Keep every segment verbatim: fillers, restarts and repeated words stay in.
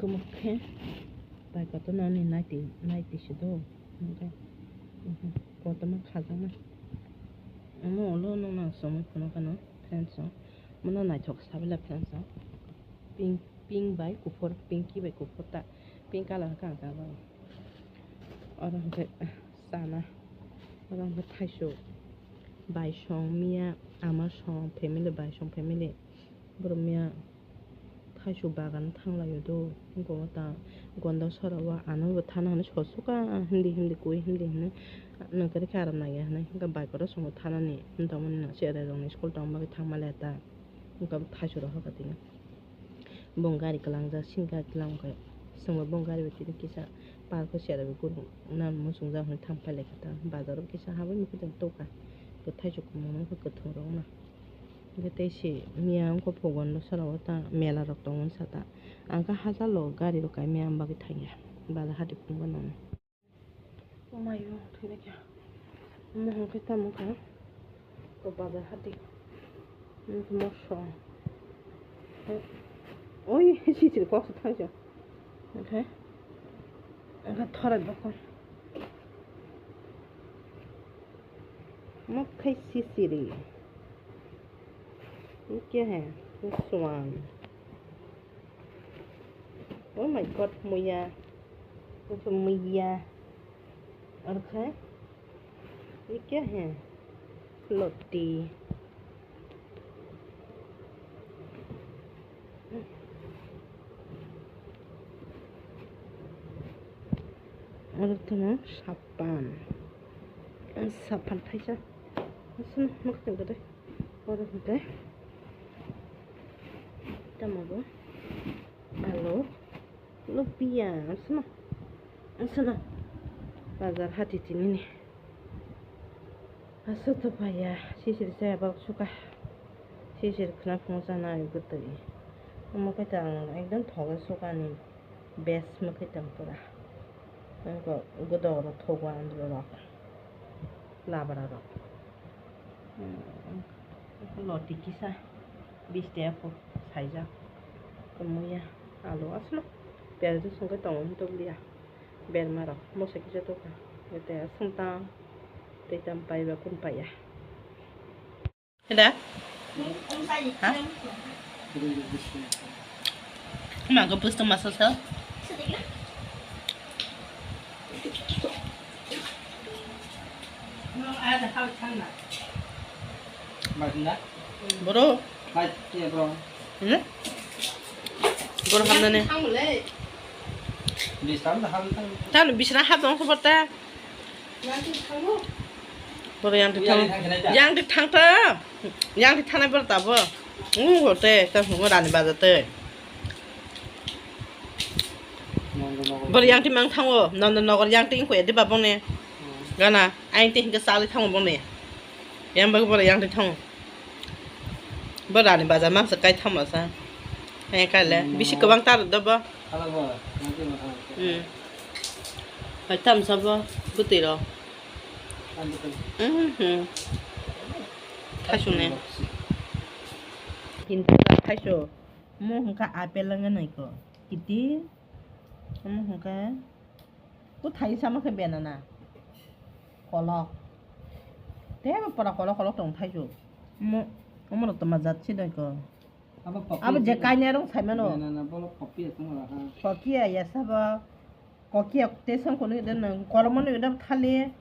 Omo khe bai kotorno ani naiti, naiti se do. Hwnkhe, mhm, kotorma khajaknai. Omo ulo nukna chomwi phunukha no, friends rok. Omo no naithok sabila, friends rok. Pink, pink bai kuphur, pinky bai kuphur ta. Pink colour khe ang tabuk. Oro hwnkhe chana. Oro hwnkhe thaichuk. Baisong miya, ama song family, baisong family. Borok miya thaichuk bagan thanglaio do. Wngkha o ta Gonda sora o ano bo thana hinwi sosuka hindi hindi kwi hindi hinwi nokhe rikhe aram naiya hinwi. Hwnkhe bai kotor songo thanani hinwi tongmani no cherai rokni school tongma bagwi thangma le ta. Wngkha bo thaichuk rok hoka tini. Bong gari kwlangjak, sini gari kwlang khe. Chwngbo bong gari bai tini kisa park o cherai bai gurung nang muchungjak hinwi thang pailai kha ta. Bazar o kisa habwi muikwthwng tokha. Bo thaichuk kwmung nokha kwthwng rok no. Hwnkhe tei se miya wngkha Phukgondo sora o ta mela rok tongo wngsa ta. Ang khe hachalo gari rok kai miya, ang bagwi thangya. Bazar hati phunukha nang. Omayo, thwinaikha. Omo hwnkhe tamo kha? O bazar hati. Omo khe mosong. Oi, sisiri kok se thangsa. Onkhe, onkhe thorai bokol. Omo khe sisiri. Omo khe hai? Swan. Oh my God, muya. Omo khe muya. Onkhe, ye kya hai? Loti. Oro tono sapan. Sapan thaisa. Aswk mwkhwtwng kwdwi. Oro hwnkhe tamo bo alu. Lubia, aswkno, aswkno. Bazar hati tinini. Aswk to paya, sisiri chaya borok suka. Sisiri khna phungo chana ai bwtwi. Omo khe to ang ekdom thogo sukani. Best mwkhwtwng pura. Wngkha gwdok rok thogo andro rok. Labra rok. Hmm, loti kisa bish taka po saijak. Kwmwi ya, alu aswk no. Piyaj rok songwi tongo hwn tokliya. Berma rok moso kisa tokha. Tei aswk tang, tei tam paiba kun paiya. Heda? Ha? Maga pusto masa sa? Boro. Hmm? Boro hamnani. Tano bisna hap dong sobat ta. Boro yang thang. Yang thang ta. Yang thang nai boro ta bo. Ngu hote ta hungo rani baja te. Bor yang ti mang thango, Nandanagar yang ti ko edi babong ne. Gana, ain ti hinga sali thango bong ne. Yang bagi bor yang ti thango. Bor ani bazar mang sa kai thango sa. Hai kai le, bisi kwbang tar do bo. Hmm. Hai tam sa bo, butiro. Hmm. Thaisu ne. Hindu thaisu. Mo hingka apple ngai nai ko. Kiti. Omo hwnkhe, o thai sama khe bena na. Kolok. Tebo pora kolok kolok tong thaisu. Omo, omo rok toma jat si dai ko. Abo je kainai rong sai mano. Na, na, na, bolo kopi ya tong raha. Kokia ya sabo. Kokia te song kono de nang. Kolok mano de thali.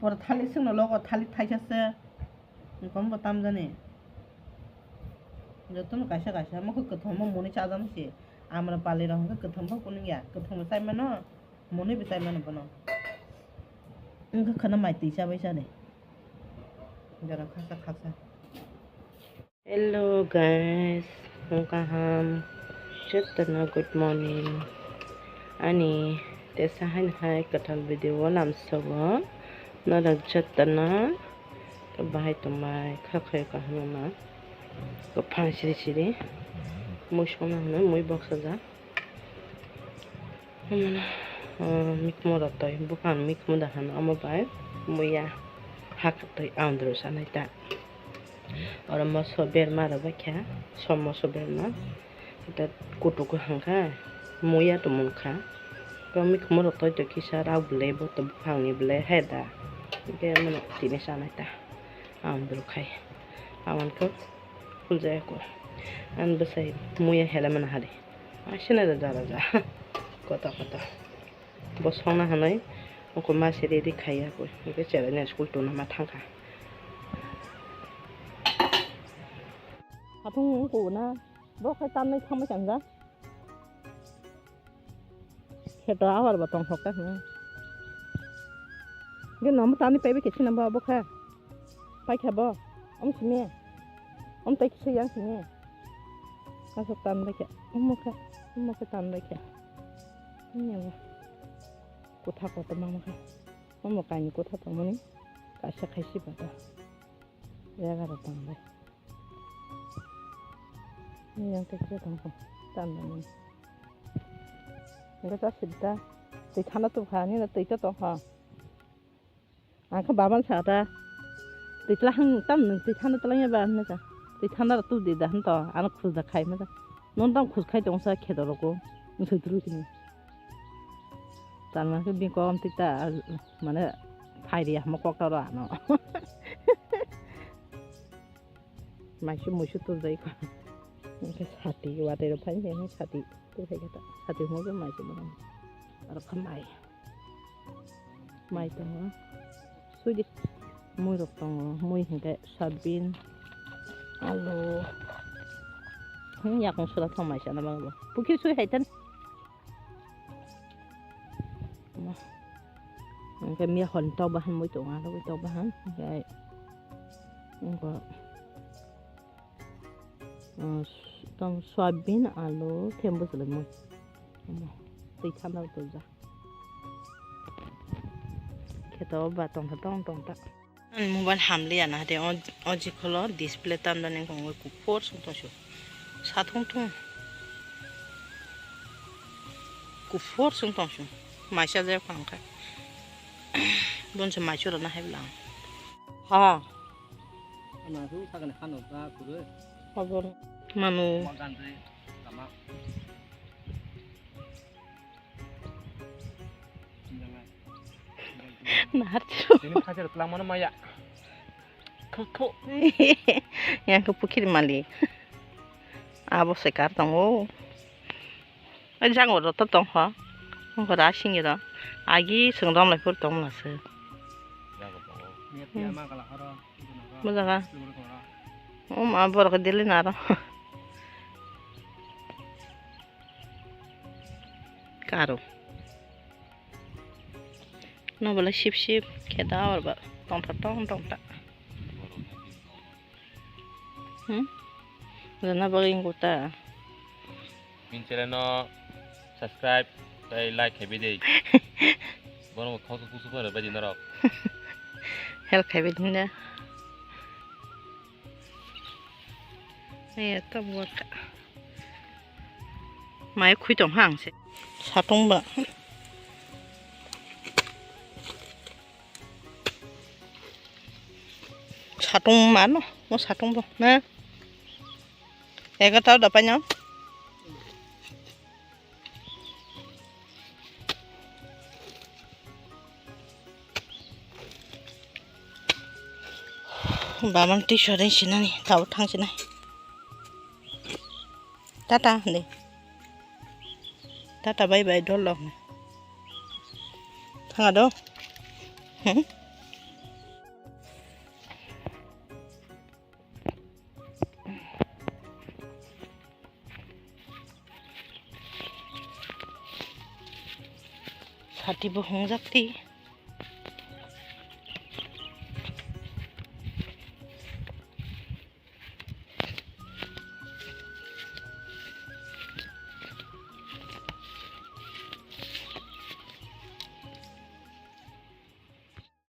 Pora thali sing no logo thali thaisa se. Nokong bo tamjani. Jotono kaisa kaisa mokhe kwthangma muni chajani se. Amrapali rok hwnkhe kwthangma kunung ya. Kwthangma chai mano, muni bo chai mano bono. Wngkha khwna mai twi chabai chani. Jora khaksa khaksa. Hello guys, kaham. Jotono good morning. Ani tesa haino hai kwtal video o lamsogo. Norok jotono bahai tongbai kha khayo kaham no. Kwphang siri siri. Mui songna hwnwi mui boksajak. Omono, ah, mikhumu rotoi. Buphang mikhumu da hano omo bai muiya hakatwi aundru sanai ta. Oro moso berma rwbaikha, som moso berma. Ita kutuk hwnkha, Muya tongmung kha. Kami khumoro toi toi kisa rao bwlai bo to buphang ni bwlai hai da. Hingke mano tini sanai ta. Ang bwrwk khai. Awan ko. Kunjaya ko. Ang bwsai muya hela mana hari. Asina da jara ja. Kota kota. Bo songna hanai. Oko ma se ready khaiya ko. Hingke chere ne school tuna ma thangkha. Hatung ko na. Bo khai tanai thangma chanja. Kheto awar bo tongthok ta hwnwi. Ge nomo tani paibe khe sinambo abo kha. Paikha bo. Om simi. Om tai kisa yang simi. Asok tan bai khe. Omo kha. Omo khe tan bai khe. Nyawa. Kutha kotor mama kha. Omo kaini kutha tongmani. Kaisa khaisi bata. Jaga rok tong bai. Yang khe khe tong kho. Tan bai. Enggak ta sida. Twi thana tu kha ni twi ta tong kha. Ang khe baban sa ta. Twi tla hang tam nung twi thana tla ya ba na ta. Twi thana tu di da han to. Ano khus da khai ma ta. Non tam khus khai tong sa khe do roko. Nung twi tru kini. Tan ma khe bi kom twi ta mane phai ri ya mo kok ta ro ano. Maising muisung tubjai kho. Hingke sati watui rok phai hingke sati tuphai khe ta sati hwnwi maising bono. Aro kha mai. Mai tongo. Suidi. Mui rok tongo. Mui hingke soyabin, alu. Hmm, yakung sura thong maisa na bang bo. Pukhi sui hai tan. Hingke miya hwn tok bahan mui tongo, aro tok bahan hingke wngkha, ah, tong soyabin, alu, thembo chwlwi mui. Twi thanda bo tubujak. Kheto ba tongtha tong tongta. Ani mobile hamliya na de o, o jikholo display tamjani wngkha kuphur song tongsu. Sathung thung. Kuphur song tongsu. Maisa jaya phang kha. Bonse maisu rana hai bwlang. Ha. Manu. Nahar. Ini hajar pelang mana maya? Thu, thu. Yang ke pukir mali. Abo sekar tongo. Ai jang oro to tong ho. Ongkora singi ro. Agi sung rom lai pur tong masa. Mojaga. Om aborok dili naro. Karo. No bole sip sip khe da or ba tongtha tong tongtha. Hmm? Jana bagwi wngkha ta. Min channel no subscribe tei like khai bidi. Bono khok kusu ko bai di norok. Help khai bidi na. Ai, tabuk mai khui tong hang se. Satung ba. Satung mano, mo satung bo, na? Ega tau dapai no. Baman twi sodeng sinani tau thang sinai. Tata de. Tata bye bye dol lok. Thanga do. Hmm? Sati bo hungjak ti.